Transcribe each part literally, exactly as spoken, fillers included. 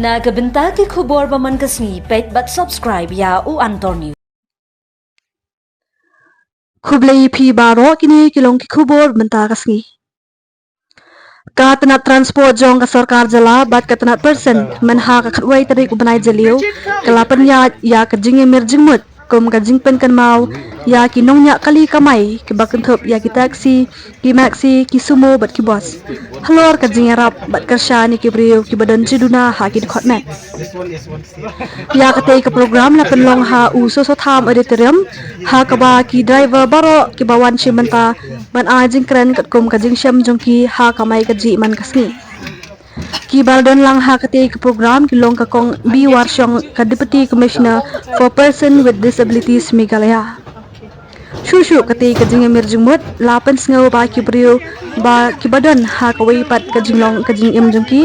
Na ka bynta ki khubor ba man ka sngi, peit bad subscribe ïa U Antor News. Khublei phi baroh, kine ki long ki khubor mynta ka sngi. Ka tnat transport jong ka sorkar jylla bad ka tnat person mynha ka khatwei tarik u bnai Jylliew ka la pynïaid ïa ka jingïamir jingmut kum ka jingpynkynmaw ïa ki nongñiah kali kamai kiba kynthup ïa ki taxi, ki maxi, ki sumo bad ki bus, halor ka jingïarap bad kyrshan ïa ki briew kiba don jingduna ha ki dkhot met. Ïa katei ka program la pynlong ha U Soso Tham Auditorium, ha kaba ki driver baroh kiba wan shim bynta ban ai jingkren katkum ka jingshem jong ki ha kamai kajih man ka sngi. Kiba la don lang ha katei ka program ki long ka Kong B Warshong, ka Deputy Commissioner for Person with Disabilities Meghalaya. Shuh shuh katei ka jingïamir jingmut la pynsngew ba ki briew ba kiba don ha kawei pat ka jinglong ka jingim jong ki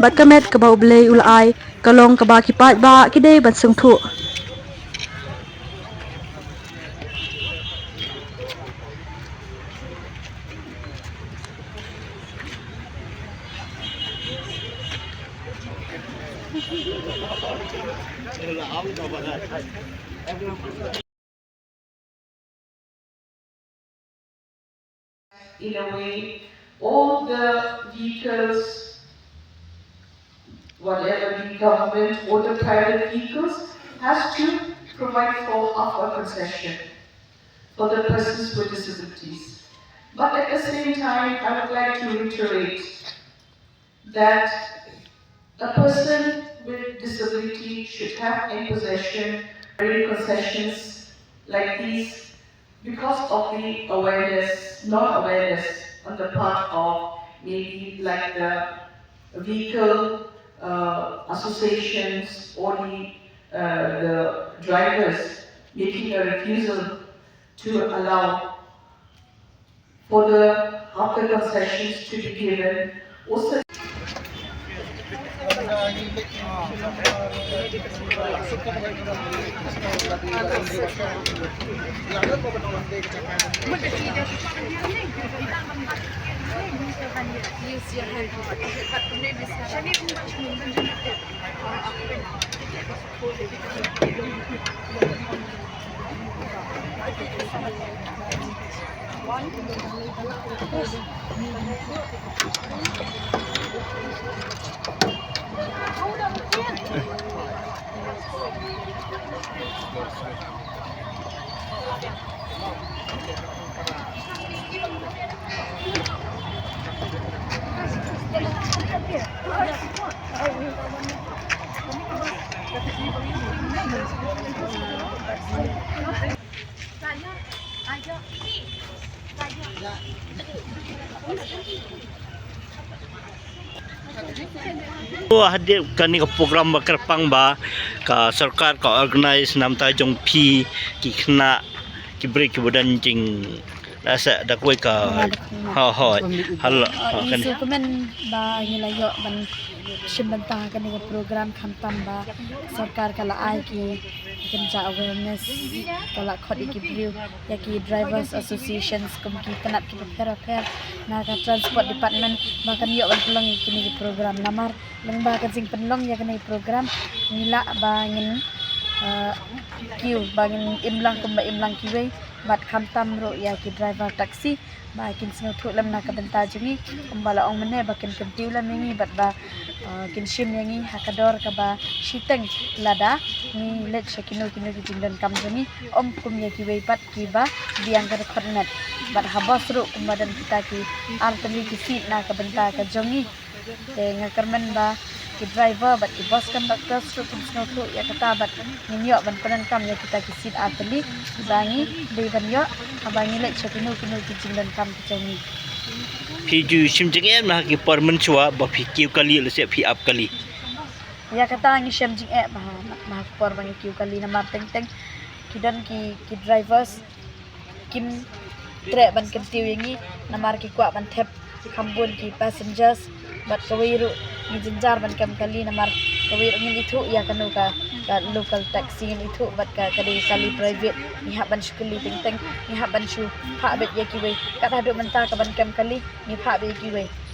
bad ka met kaba U Blei u la ai ka long kaba ki paidbah ki dei ban sngewthuh. In a way, all the vehicles, whatever the government or the private vehicles, has to provide for half a concession for the persons with disabilities. But at the same time, I would like to reiterate that a person with disability should have in possession concessions like these because of the awareness, non-awareness on the part of maybe like the vehicle uh, associations or the, uh, the drivers making a refusal to allow for the after concessions to be given. Also, Hadien kane ka program ba kyrpang ba ka sorkar ka organize namar jong phi ki khynnah ki briew kiba don jing da sa da kawei ka. Ho ho. Hal ha kane. Ïa kmen ba ngi la ïoh ban shim bynta kane ka program khamtam ba sorkar ka la ai ki kynja awareness, ka la khot ïa ki briew, ïa ki drivers associations kum ki tnat kiba pher pher na ka transport department ba kan ïoh ban pynlong ïa kine ki program namar lyngba ka jingpynlong ïa kane ka program ngi lah ba ngin, eh, kiew ba ngin im lang kumba im lang kiwei bad khamtam ruh ïa ki driver taxi ba kin sngewthuh lem na ka bynta jong ngi kumba la ong mynne ba kin kyntiew lem ïa ngi bad ba, eh, kin shim ïa ngi ha ka dor kaba shiteng lada ngi leit sha kino kino ki jingdonkam jong ngi, ym kum ïa kiwei pat kiba biang ka dkhot met. Bad ha bus ruh kumba don kita ki artylli ki seat na ka bynta ka jong ngi. Te nga kyrmen ba ki driver bad ki bus conductors ruh kin sngewthuh ïa kata bad ngin ïoh ban pyndonkam ïa kita ki seat artylli ba ngi dei ban ïoh haba ngi leit sha kino kino ki jingdonkam ki jong ngi. Phi ju shim jingeh na ki por mynshuwa ba phi kiew kali lane phi ap kali? Ïa kata ngi shem jingeh ba ha, ba ha ki por ba ngi kiew kali namar teng teng ki don ki, ki drivers kim treh ban kyntiew ïa ngi namar ki kwah ban thep kham bun ki passengers bad kawei ruh ngi jynjar ban kem kali namar kawei ruh ngin ithuh ïa kano ka, ka local taxi ngin ithuh bad ka, ka dei kali private ngi hap ban shu kylli teng teng ngi hap ban shu phah beit ïa kiwei kat haduh mynta ka ban kem kali ngi phah beit ïa kiwei.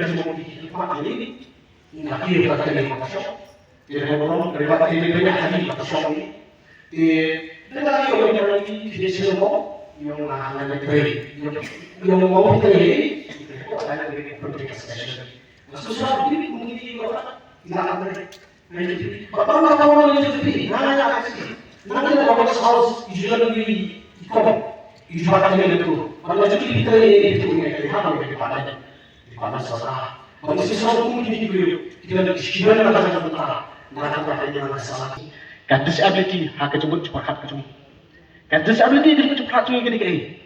ka jingmut ki ki ma ani. Nga ki ka ka ni ma shop. Te ka borom ka ba te ni ba ya ni ma shop ni. Te da ka yo ni ni ki de se mo. Yo nga nga ni pre. Yo yo mo mo te ni. Ko ta ni ko te ka station. Nga susah ni ko ni ko na na. Ba ba na ka wa ni ju pi na na ya ka si. Na na ka wa sa house ju na ni ko. Ju ba ka ni tu. Ba na ju pi ta ni tu ni ka ha ni ka pa na. Di pa na sa. Ba ni si sa ku ni ni ku. Ki na ki na na ka ta. Na ka ta ni na sa. Ka disability ha ka jumut ju pa ka jumut. Ka disability di ju pa tu ni ka ni.